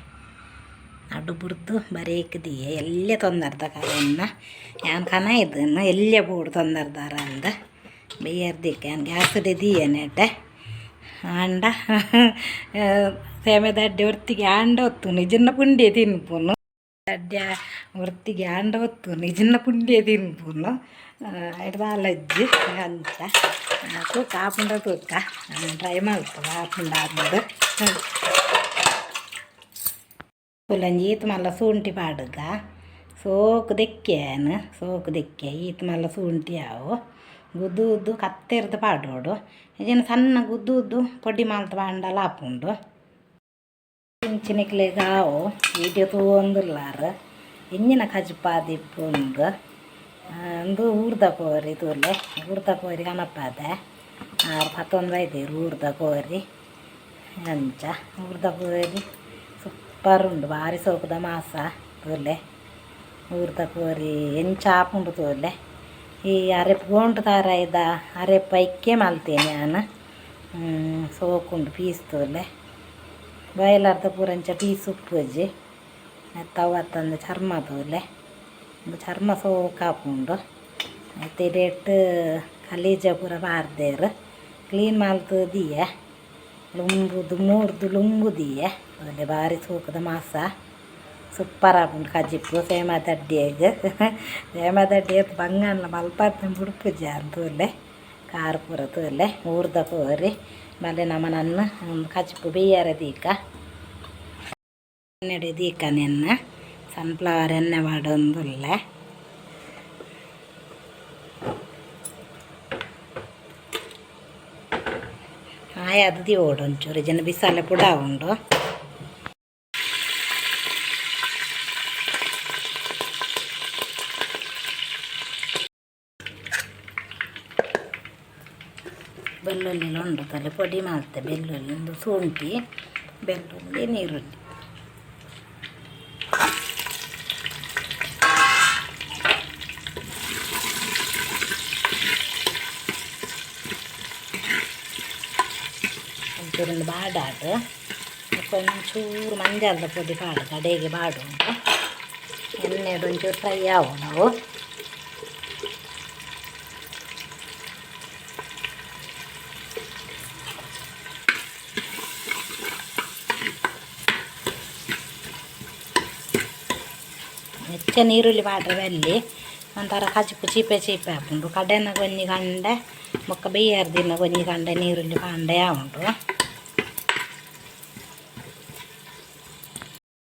ನಡು ಬುಡ್ದು ಬರೀಕ್ ದೀಯೆ ಎಲ್ಯ ತೊಂದರ್ದ ಕಲೆನ್ನ ಯಾನ್ ಕನ ಇದ್ದನ್ನು ಎಲ್ಯ ಬೋಡು ತೊಂದರ್ದಾರ ಅಂದ್ ಬೇಯರ್ ದೀಕ ಯಾನ್ ಗ್ಯಾಸ್ಡೆ ದೀಯೆನೆ ಆಂಡ ಸೇಮೆದ ಅಡ್ಡೆ ಒರ್ತಿಗೆ ಆಂಡ ಒತ್ತುನು ಇಜ್ಜಿಂಡ ಪುಂಡಿಯೇ ತಿನ್ಪುನು ಅಡ್ಡೆ ಒರ್ತಿಗೆ ಆಂಡ ಒತ್ತುನು ಇಜ್ಜಿಂಡ ಪುಂಡಿಯೇ ತಿನ್ಪುನು ಐಟ್ ದಾಲ ಇಜ್ಜಿ ಅಂಚ ತೂಕ ಆಪುಂಡ ತೂಕ ಟ್ರೈ ಮಲ್ಪುಗ ಆಪುಂಡ ಅಂದ್. ಒಂಜಿ ಈತ್ ಮಲ್ಲ ಶುಂಠಿ ಪಾಡುಗ ಸೋಕು ದೆಕ್ಕಿಯೆನ್ ಸೋಕು ದೆಕ್ಕಿಯೆ ಈತ್ ಮಲ್ಲ ಶುಂಠಿ ಆವು ಗುದ್ದು ಉದ್ದು ಕತ್ತೆರ್ದ್ ಪಾಡೊಡು ಇಜ್ಜಿಂಡ ಸಣ್ಣ ಗುದ್ದು ಉದ್ದು ಪೊಡಿ ಮಲ್ತ್ ಪಾಂಡಲ ಆಪುಂಡು. ಇಂಚಿನಕ್ಲೆಗ್ ಆವು ವೀಡಿಯೋ ತೂವೊಂದುಲ್ಲಾರ್ ಎಂಚಿನ ಕಜಿಪಾದಿಪ್ಪುಂದು ಉಂದು ಊರ್ದ ಕೋರಿ ತೂಲೆ ಊರ್ದ ಕೋರಿ ಕನಪಾದೆ ಆರ್ ಪತ್ತೊಂದು ಬೈದೆರ್ ಊರ್ದ ಕೋರಿ ಅಂಚ ಊರ್ದ ಕೋರಿ ಸೂಪರ್ ಉಂಡು ಬಾರಿ ಸೋಕುದ ಮಾಸ ತೂಲೆ ಊರ್ದ ಕೋರಿ ಎಂಚ ಆಪುಂಡು ತೂಲೆ ಈ ಅರೆಪು ಗೋಂಟು ತಾರಾಯಿದ ಅರೆಪು ಐಕ್ಕೆ ಮಲ್ತೇನೆ ಯಾನ್ ಸೋಕುಂಡು ಪೀಸ್ ತೂಲೆ ಬಾಯ್ಲರ್ದ ಪೂರ ಅಂಚ ಪೀಸ್ ಉಪ್ಪುಜಿ ನೆತ್ತ ಅವು ಅತ್ತಂದೆ ಚರ್ಮ ತೂಲೆ ಉಂದು ಚರ್ಮ ಸೋಕಾಪುಂಡು ಐತ ಇಡೆಟ್ ಕಲೀಜ ಪೂರ ಪಾಡ್ದೆರ್ ಕ್ಲೀನ್ ಮಲ್ತ್ ದೀಯೆ ಲುಂಬುದು ಮೂರ್ದು ಲುಂಬು ದೀಯೆ ತೂಲೆ ಬಾರಿ ಸೋಕುದ ಮಾಸ ಸೂಪರ್ ಆಪುಂಡು ಕಜಿಪು ಸೇಮದಡ್ಡಿಯಗ್ ಸೇಮದಡ್ಡಿ ಏತ್ ಬಂಗಾನ್ಲ ಮಲ್ಪತ್ನ ಬುಡ್ಪುಜಿ ಯಾನ್ ತೂಲೆ ಕಾರ್ ಪೂರ ತೂಲೆ ಊರ್ದ ಕೋರಿ ಬಲೆ ನಮ ನನ್ನ ಕಜಿಪು ಬೇಯರೆ ದೀಕ ಎಣ್ಣೆಡೆ ದೀಕ ನೆನ್ನ ಸನ್ಫ್ಲವರ್ ಎಣ್ಣೆ ಪಾಡೊಂದುಲ್ಲೆ. ಆಯಾದ್ ದೀವೊಡು ಒಂಚೂರು ಇಜ್ಜಿಂಡ ಬಿಸಾಲೆ ಪುಡ ಉಂಡು. ಬೆಳ್ಳುಳ್ಳಿ ಉಂಡು ತಲೆ ಪೊಡಿ ಮಲ್ತೆ ಬೆಳ್ಳುಳ್ಳಿ ಒಂದು ಶುಂಠಿ ಬೆಳ್ಳುಳ್ಳಿ ನೀರುಳ್ಳಿ. ಒಂಚೂರು ಒಂದು ಬಾಡಾಡ್ ಬೊಕ ಒಂಚೂರು ಮಂಜಲ್ದ ಪೊಡಿ ಪಾಡು ಕಡೆಗೆ ಬಾಡುಂಡು ಎಣ್ಣೆಡ್ ಒಂಚೂರು ಫ್ರೈ ಆವೊಡು ಅವು. ಹೆಚ್ಚ ನೀರುಳ್ಳಿ ಪಾಡ್ರೆ ಬಲ್ಲಿ ಒಂಥರ ಕಜಿಪು ಚೀಪೆ ಚೀಪೆ ಆಪುಂಡು ಕಡೆನ ಒಂಜಿ ಕಂಡೆ ಬೊಕ್ಕ ಬೇಯರ್ದಿನ ಒಂಜಿ ಕಂಡೆ ನೀರುಳ್ಳಿ ಪಾಂಡೆ ಆವುಂಡು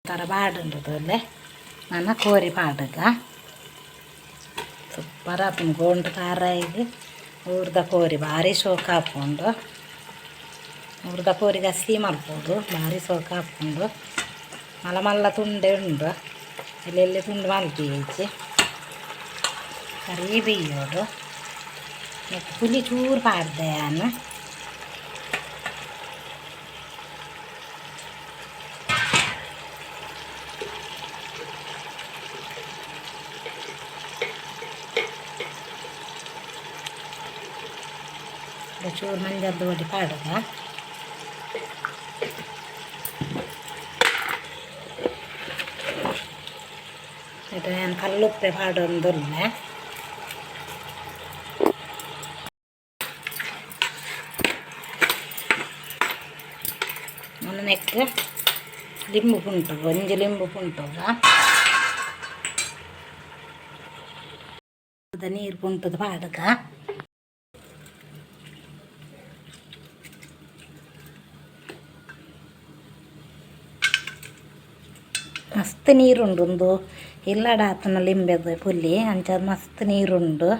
ಒಂಥರ ಬಾಡುಂಡು ತೂಲೆ ನನ ಕೋರಿ ಪಾಡುಗ ಸೂಪರ್ ಆಪುಂಡು ಗೋಂಡು ತಾರಾಯಿಗ್ ಊರ್ದ ಕೋರಿ ಬಾರಿ ಶೋಕು ಆಪುಂಡು. ಊರ್ದ ಕೋರಿ ಗಸಿ ಮಲ್ಪೊಡು ಬಾರಿ ಸೋಕ ಆಪುಂಡು ಮಲ್ಲ ಮಲ್ಲ ತುಂಡೆ ಉಂಡು ಎಲ್ಲೆಲ್ಲಿ ತುಂಡು ಮಲ್ಪಿ ಸರಿ ಬೇಯೋಡು ನೆಕ್ಕ್ ಪುಲಿ ಚೂರು ಪಾಡ್ದೆ ಯಾನ್. ಚೂರು ಮಂಜದ್ದು ಪೊಡಿ ಪಾಡುಗ. ಯಾನ್ ಕಲ್ಲುಪ್ಪೆ ಪಾಡೊಂದುಲ್ಲೆ. ನೆಕ್ಕ್ ಲಿಂಬು ಪುಂಟುಗು ಒಂಜಿ ಲಿಂಬು ಪುಂಟುಗ ನೀರು ಪುಂಟುದು ಪಾಡುಗ. ಮಸ್ತ್ ನೀರುಂಡು ಉಂದು ಇಲ್ಲಡ ಆತನ ಲಿಂಬೆದ ಪುಲಿ ಅಂಚಾದ್ ಮಸ್ತ್ ನೀರುಂಡು.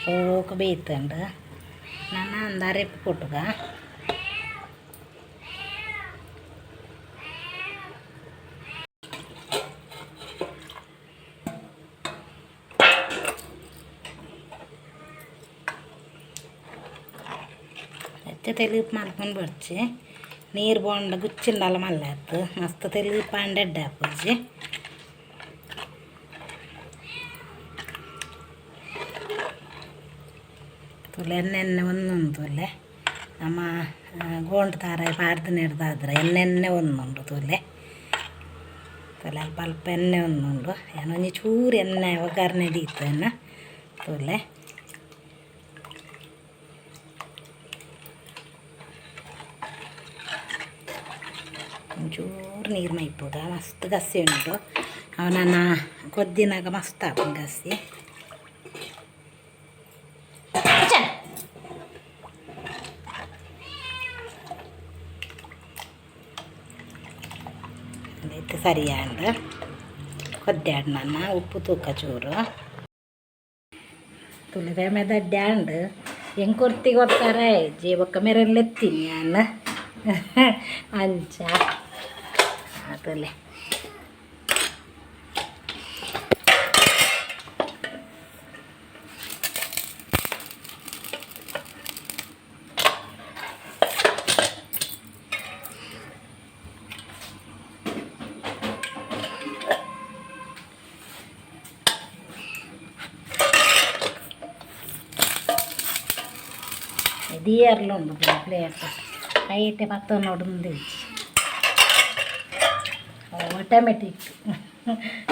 ಸೋಕು ಬೇಯ್ತುಂಡು. ನನ ಅಂದ್ ಅರೆಪು ಕೊಟ್ಟುಗ. ಎಚ್ಚ ತೆಲುಪು ಮಲ್ಪೊಂದು ಬೊಡ್ಚಿ ನೀರು ಬೋಂಡ ಗುಚ್ಚಿಂಡಲ ಮಲ್ಲೆ ಮಸ್ತ್ ತೆಲುಪು ಆಂಡ ಎಡ್ಡೆ ಆಪುಜಿ. ತೂಲೆ ಎಣ್ಣೆ ಎಣ್ಣೆ ಒಂದೊಂದು ತೂಲೆ ನಮ್ಮ ಗೋಂಡು ತಾರಾಯಿ ಪಾಡ್ದು ನೆಡ್ದಾದ್ರೆ ಎಣ್ಣೆ ಎಣ್ಣೆ ಒಂದುಂಡು. ತೂಲೆ ತೂಲೆ ಅಲ್ಪ ಅಲ್ಪ ಎಣ್ಣೆ ಒಂದುಂಡು. ಯಾನ್ ಒಂಜಿ ಚೂರು ಎಣ್ಣೆ ಒಗ್ಗರಣೆ ದೀತೆನ್ ತೂಲೆ. ಒಂಚೂರು ನೀರು ಮೈಪುಗ. ಮಸ್ತ್ ಗಸಿ ಉಂಟು ಅವು ನನ ಕೊದ್ದಿನಾಗ ಮಸ್ತ್ ಆಪುಂಡು ಗಸಿ. ಇತ್ತೆ ಸರಿಯಾಂಡ್ ಕೊದ್ಯಾಡ್ ನನ ಉಪ್ಪು ತೂಕ ಚೂರು. ತುಲೆ ಮೆದಡ್ಡೆ ಆಂಡ್ ಎಂಕ್ ಒರ್ತಿಗ್ ಒತ್ತಾರೆ ಇಜ್ಜಿ ಬೊಕ್ಕ ಮೆರೆನ್ ಲೆತ್ತೀನಿ ಯಾನ್ ಅಂಚ ತೂಲೆ. ದೀಯರ್ಲ ಉಂಡು ಪ್ಲೇಟ್ ಐಟೆ ಪತ್ತೊನೊಡು. ಆಟೋಮೆಟಿಕ್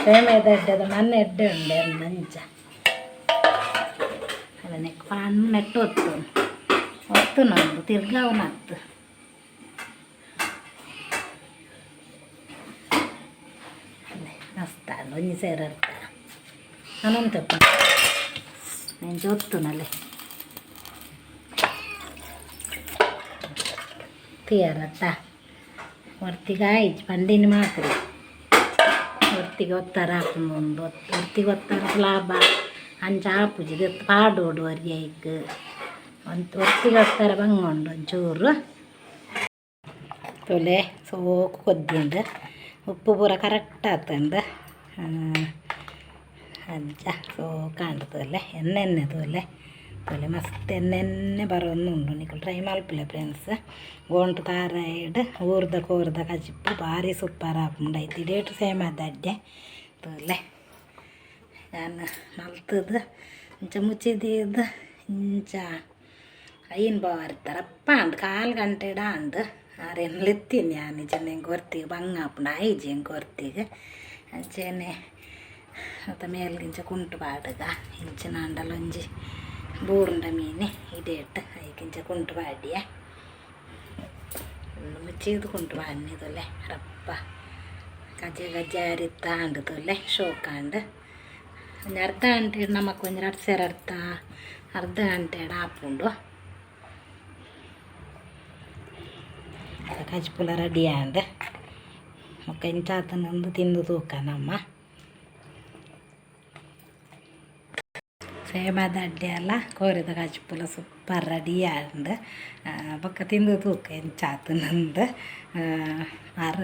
ಸೇಮೆದ ಎಡ್ಡೆದ ಮಣ್ಣು ಎಡ್ಡೆ ಉಂಡೆ ಅಂಚ ಅಲ್ಲ. ನೆಕ್ ಪಾನ್ ನೆಟ್ಟು ಒತ್ತು ಒತ್ತು ನಮ್ದು ತಿರ್ಗಾವನತ್ತು ಮಸ್ತ್ ಒಂಜಿ ಸೇರರ್ತ ಅನಂತಪ್ಪ ನೆಂಚ ಒತ್ತುನಲೆ ತೂಯರತ್ತ ಒರ್ತಿಗೆ ಆಯ್ತು ಪಂಡಿನ ಮಾತ್ರ ಒರ್ತಿಗೆ ಒತ್ತಾರ ಆಪುಂಡು. ಒರ್ತಿಗೆ ಒತ್ತಾರ ಲಾಭ ಅಂಚ ಆಪುಜಿ ದೆತ್ತ್ ಪಾಡೋಡು ಒರಿ ಐಕ್ ಒರ್ತಿಗೆ ಒತ್ತರ ಬಂಗ ಉಂಡು ಒಂಚೂರು. ತೂಲೆ ಸೋಕು ಕೊದ್ದಿಂಡು ಉಪ್ಪು ಪೂರ ಕರೆಕ್ಟ್ ಆತುಂಡು. ಅಂಚ ಸೋಕಾಂಡ್ ತೂಲೆ ಎಣ್ಣೆ ಎಣ್ಣೆ ತೂಲೆ ತೂಲೆ ಮಸ್ತ್ ಎಣ್ಣೆ ಎಣ್ಣೆ ಬರೊಂದುಂಡು. ನಿಕುಲು ಟ್ರೈ ಮಲ್ಪುಲೆ ಫ್ರೆಂಡ್ಸ್. ಗೋಂಟು ತಾರಾಯಿಡ್ ಊರ್ದ ಕೋರ್ದ ಕಜಿಪು ಬಾರಿ ಸೂಪರ್ ಆಪುಂಡು. ಐತ ಇಡೀಟ್ ಸೇಮ್ ಅಡ್ಡೆ ತೂಲೆ. ಯಾನ್ ಮಲ್ತುದು ಇಂಚ ಮುಚ್ಚಿದೀದ್ ಇಂಚ ಐನ್ ಬಾರ್ತಾರ ಅಪ್ಪ ಆಂಡ್ ಕಾಲು ಗಂಟೆಡ್ ಆಂಡ್. ಆರೆನ್ ಲೆತ್ತೀನಿ ಯಾನ್ ಇಜ್ಜಂಡ ಎಂಕ್ ಒರ್ತಿಗ್ ಬಂಗ ಆಪುಂಡು ಆಯಿಜಿ ಎಂಕ್ ಒರ್ತಿಗ್. ಅಂಚೆನೆ ಅತ ಮೇಲ್ಗ್ ಇಂಚ ಕುಂಟು ಪಾಡುಗ. ಇಂಚಿನಾಂಡಲ ಒಂಜಿ ಬೂರುಂಡ ಮೀನು ಇಡೇಟ್ ಐಕ್ ಇಂಚ ಕುಂಟು ಪಾಡ್ಯೆ ಮುಚ್ಚಿದ್ ಕುಂಟು ಪಾಡ್ನಿ. ತೂಲೆ ರಪ್ಪ ಕಜೆ ಕಜೆ ಅರಿತ್ತ ಆಂಡ್ ತೂಲೆ ಶೋಕಾಂಡ್. ಒಂಜಿ ಅರ್ಧ ಗಂಟೆ ನಮಕ್ ಒಂಜಿ ರಡ್ಡ್ ಸೇರ್ ಅರ್ಧ ಅರ್ಧ ಗಂಟೆಡ್ ಆಪುಂಡು. ಕಜಿಪುಲ ರೆಡಿ ಆಂಡ್. ಬೊಕ ಎಂಚ ಆತುಂಡು ತಿಂದು ತೂಕ ನಮ್ಮ. ಸೇಮದ ಅಡ್ಡೆ ಅಲ್ಲ ಕೋರಿದ ಕಜಿಪುಲ ಸೂಪರ್ ರೆಡಿ ಆಂಡ್. ಬೊಕ್ಕ ತಿಂದು ತೂಕ ಎಂಚಾತು ನಂದು. ಅರ್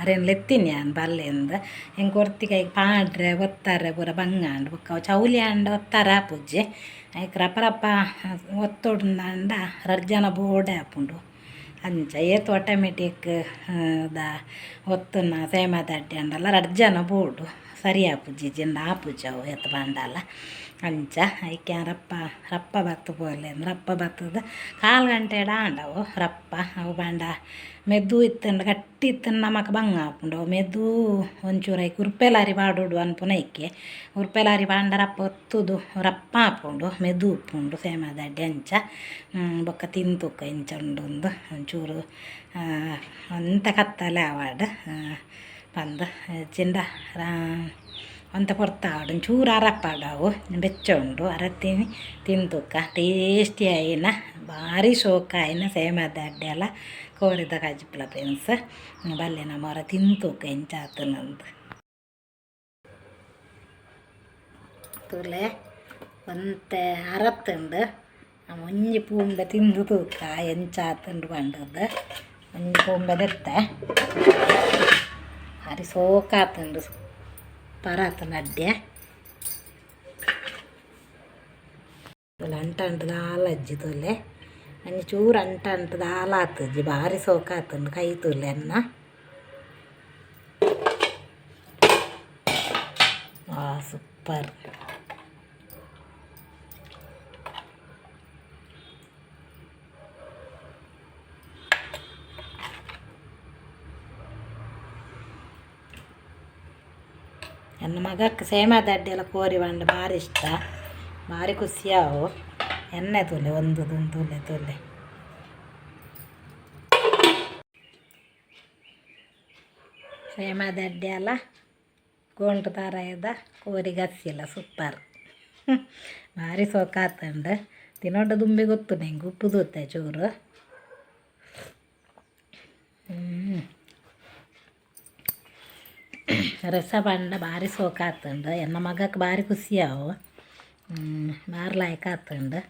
ಅರೆನ್ ಲೆತ್ತೀನಿ ಯಾನ್ ಬಲ್ಲೆಂದ್. ಎಂಕ್ ಒರ್ತಿ ಕೈಕ್ ಪಾಡ್ರೆ ಒತ್ತಾರೆ ಪೂರ ಬಂಗಾಂಡ್. ಬೊಕ್ಕ ಅವು ಚೌಲಿ ಆಂಡ ಒತ್ತಾರೆ ಆಪುಜಿ. ಐಕ್ ರಪ ರಪ ಒತ್ತೊಡುಂದಾಂಡ ರಡ್ಡ್ ಜನ ಬೋಡೆ ಆಪುಂಡು. ಅಂಚ ಏತ್ ಆಟೋಮೆಟಿಕ್ ದ ಒತ್ತುನ ಸೇಮದ ಅಡ್ಡೆ ಆಂಡಲ ರಡ್ಡ್ ಜನ ಬೋಡು. ಸರಿ ಆಪುಜಿ ಜಿಂಡ ಆಪುಜಿ ಅವು ಏತ್ ಪಂಡಲ. ಅಂಚ ಐಕೆ ರಪ್ಪ ರಪ್ಪ ಬತ್ತು ಪೋಲೆ ರಪ್ಪ ಬತ್ತದ ಕಾಲು ಗಂಟೆಡ್ ಆಂಡ ಅವು ರಪ್ಪ. ಅವು ಪಂಡ ಮೆದು ಇತ್ತಂಡ ಗಟ್ಟಿ ಇತ್ತಂಡ ನಮಕ್ ಬಂಗ ಆಪುಂಡು. ಅವು ಮೆದು ಒಂಚೂರು ಐಕ್ ಉರ್ಪೆಲಾರಿ ಪಾಡೊಡು ಅನ್ಪುನ ಐಕೆ. ಉರ್ಪೆಲಾರಿ ಪಾಂಡ ರಪ್ಪ ಒತ್ತುದು ರಪ್ಪ ಆಪುಂಡು, ಮೆದು ಉಪ್ಪುಂಡು ಸೇಮದ ಅಡ್ಡೆ ಅಂಚ. ಬೊಕ್ಕ ತಿಂತುಕ ಇಂಚ ಉಂಡು ಒಂಚೂರು ಒಂತೆ ಕತ್ತಲೆ ಆವಡ್ ಪಂದ್ ಚಿಂಡ ಒಂತೆ ಪೊರ್ತು ಒಂಚೂರು ಅರಪಾಡು ಅವು ಬೆಚ್ಚ ಉಂಡು. ಅರತ್ತೀನಿ ತಿಂತುಕ ಟೇಸ್ಟಿ ಆಯಿನ ಭಾರಿ ಶೋಕಾಯಿನ ಸೇಮದ ಅಡ್ಡೆ ಅಲ್ಲ ಕೋರಿದ ಕಜಿಪುಲ ಫ್ರೆಂಡ್ಸ್. ಬಲ್ಲೆ ನಮ್ಮವರ ತಿಂತುಕ ಎಂಚಾತನಂದು. ತೂಲೆ ಒಂತೆ ಅರತ್ತುಂಡು. ಒಂಜಿ ಪೂಂಬೆ ತಿಂದು ತೂಕ ಎಂಚಾತುಂಡು ಪಂಡದ್ದು. ಒಂಜಿ ಪೂಂಬೆ ದೆತ್ತೆ ಭಾರಿ ಸೋಕಾತುಂಡು, ಸೂಪರ್ ಆತುಂಡು ಅಡ್ಡೆ. ತೂಲೆ ಅಂಟ ಅಂಟು ದಾಲ ಅಜ್ಜಿ ತೂಲೆ ಒಂಜಿ ಚೂರು ಅಂಟ ಅಂಟು ದಾಲ ಆತುಜಿ, ಭಾರಿ ಸೋಕಾತುಂಡು ಕೈ ತೂಲೆ ಅನ್ನ. ಸೂಪರ್. ಎನ್ನ ಮಗಕ್ಕೆ ಸೇಮದ ಅಡ್ಡೆ ಎಲ್ಲ ಕೋರಿ ಪಂಡ ಭಾರಿ ಇಷ್ಟ, ಭಾರಿ ಖುಷಿ ಆವು. ಎಣ್ಣೆ ತೂಲೆ ಒಂದು ತೂಲೆ ತೂಲೆ. ಸೇಮದ ಅಡ್ಡೆ ಅಲ್ಲ ಗೋಂಟು ತಾರಾಯದ ಕೋರಿ ಗಸಿಲ್ಲ ಸೂಪರ್ ಭಾರಿ ಸೋಕಾತುಂಡು. ತಿನ್ನೋಡ ದುಂಬೆ ಗೊತ್ತು ನಿಂಗೆ ಉಪ್ಪು ತೂತೆ ಚೂರು. ರಸ ಪಂಡ ಭಾರಿ ಸೋಕಾತುಂಡು. ಎನ್ನ ಮಗಕ್ಕೆ ಭಾರಿ ಖುಷಿ ಆವು, ಭಾರಿ ಲಾಯ್ಕ್ ಆತುಂಡು.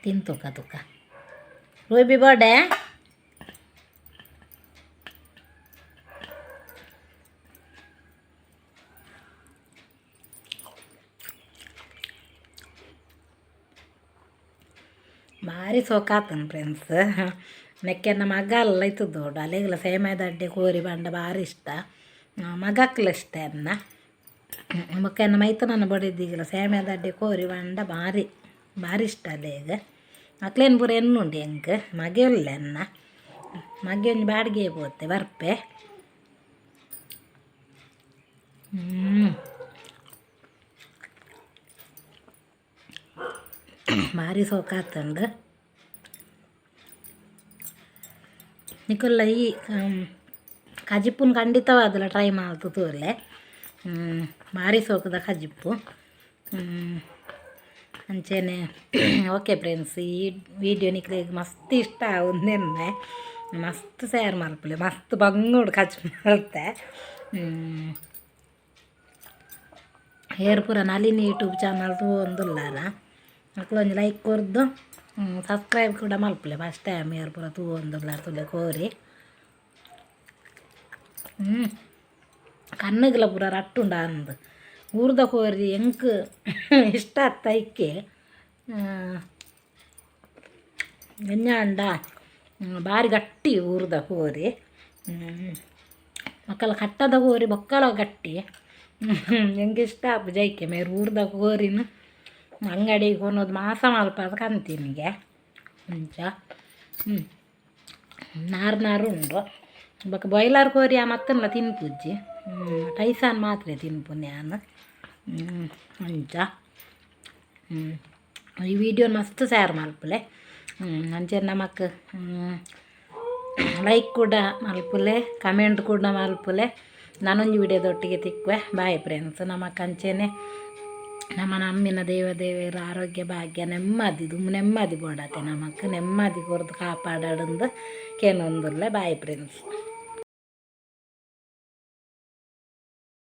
ತಿಂತುಕ ತುಕ ರೂಬಿ ಬೋಡೆ. ಭಾರಿ ಸೋಕಾತುಂಡು ಫ್ರೆಂಡ್ಸ್. ನೆಕ್ಕೆನ್ನ ಮಗ ಅಲ್ಲ ಇತ್ತದೋಡು ಅಲೆಗ್ಲ ಸೇಮದ ಅಡ್ಡೆ ಕೋರಿ ಪಂಡ ಭಾರಿ ಇಷ್ಟ, ಮಗಕ್ಲ ಇಷ್ಟ ಎನ್ನ. ಬೊಕ್ಕ ಎನ್ನ ಮೈತನನ ಬೊಡೆದಿಗ್ಲ ಸೇಮದ ಅಡ್ಡೆ ಕೋರಿ ಪಂಡ ಭಾರಿ ಭಾರಿ ಇಷ್ಟ ಅಲೆಗ್. ಅಕ್ಲೇನ್ ಪೂರ ಎನ್ನುಂಡು ಎಂಕ್ ಮಗೆ ಉಲ್ಲೆ ಎನ್ನ. ಮಗೆ ಒಂಜಿ ಬಾಡಿಗೆ ಪೋತೆ ಬರ್ಪೆ. ಭಾರಿ ಸೋಕಾತುಂಡು. ನಿಕುಲ್ಲ ಈ ಕಜಿಪುನ್ ಖಂಡಿತವಾದಲ ಟ್ರೈ ಮಲ್ತ್ ತೂಲೆ. ಭಾರಿ ಸೋಕುದ ಕಜಿಪು. ಅಂಚೆನೆ ಓಕೆ ಫ್ರೆಂಡ್ಸ್, ಈ ವಿಡಿಯೋ ನಿಕ್ಲೆಗ್ ಮಸ್ತ್ ಇಷ್ಟ ಆವು ಮಸ್ತ್ ಶೇರ್ ಮಲ್ಪುಲೆ, ಮಸ್ತ್ ಬಂಗೋಡು ಕಜಿಪು ಮಲ್ತೆ. ಏರ್ ಪೂರ ನಳಿನಿ ಯೂಟ್ಯೂಬ್ ಚಾನಲ್ ತೂವೊಂದುಲ್ಲಾರ ಅಕ್ಲು ಒಂಜಿ ಲೈಕ್ ಕೊರ್ದು ಸಬ್ಸ್ಕ್ರೈಬ್ ಕೂಡ ಮಲ್ಪುಲೆ. ಫಸ್ಟ್ ಟೈಮ್ ಏರ್ ಪೂರ ತೂವೊಂದುಲ್ಲಾರ ತೂಲೆ ಕೋರಿ. ಕಣ್ಣುಗ್ಲ ಪೂರ ರಟ್ಟುಂಡ ಅಂದ್ ಊರ್ದ ಕೋರಿ ಎಂಕ್ ಇಷ್ಟ ಆತ ಐಕೆ. ಎಂಜಾಂಡ ಭಾರಿ ಗಟ್ಟಿ ಊರ್ದ ಕೋರಿ. ಮಕ್ಕಳ ಕಟ್ಟದ ಕೋರಿ ಬೊಕ್ಕಲ ಗಟ್ಟಿ. ಎಂಕ್ ಇಷ್ಟ ಆಪುಜಿ ಐಕೆ ಮೇರ್ ಊರ್ದ ಕೋರಿನ ಅಂಗಡಿಗೆ ಕೊನೊದು ಮಾಸ ಮಲ್ಪಾದ್ ಕಂತಿನಿಗೆ ಅಂಚ. ನಾರು ನಾರು ಉಂಡು. ಬೊಕ ಬಾಯ್ಲರ್ ಕೋರಿ ಆ ಮತ್ತನ್ಲ ತಿನ್ಪುಜ್ಜಿ, ಟೈಸಾನ್ ಮಾತ್ರ ತಿನ್ಪುನಿ ಯಾನ್ ಅಂಚ. ಈ ವಿಡಿಯೋ ಮಸ್ತ್ ಶೇರ್ ಮಲ್ಪುಲೆ. ಅಂಚೆ ನಮಕ್ ಲೈಕ್ ಕೂಡ ಮಲ್ಪುಲೆ, ಕಮೆಂಟ್ ಕೂಡ ಮಲ್ಪುಲೆ. ನಾನೊಂಜಿ ವಿಡಿಯೋದೊಟ್ಟಿಗೆ ತಿಕ್ಕುವೆ. Bye friends. ನಮಕ್ ಅಂಚೆನೆ ನಮ್ಮ ನಮ್ಮಿನ ದೇವ ದೇವೆರ್ ಆರೋಗ್ಯ ಭಾಗ್ಯ ನೆಮ್ಮದಿ ದುಂಬು ನೆಮ್ಮದಿ ಬೋಡಾತೆ ನಮಕ್ ನೆಮ್ಮದಿ ಕೊರ್ದು ಕಾಪಾಡಡುಂದು ಕೇನೊಂದುಲ್ಲೆ. Bye friends.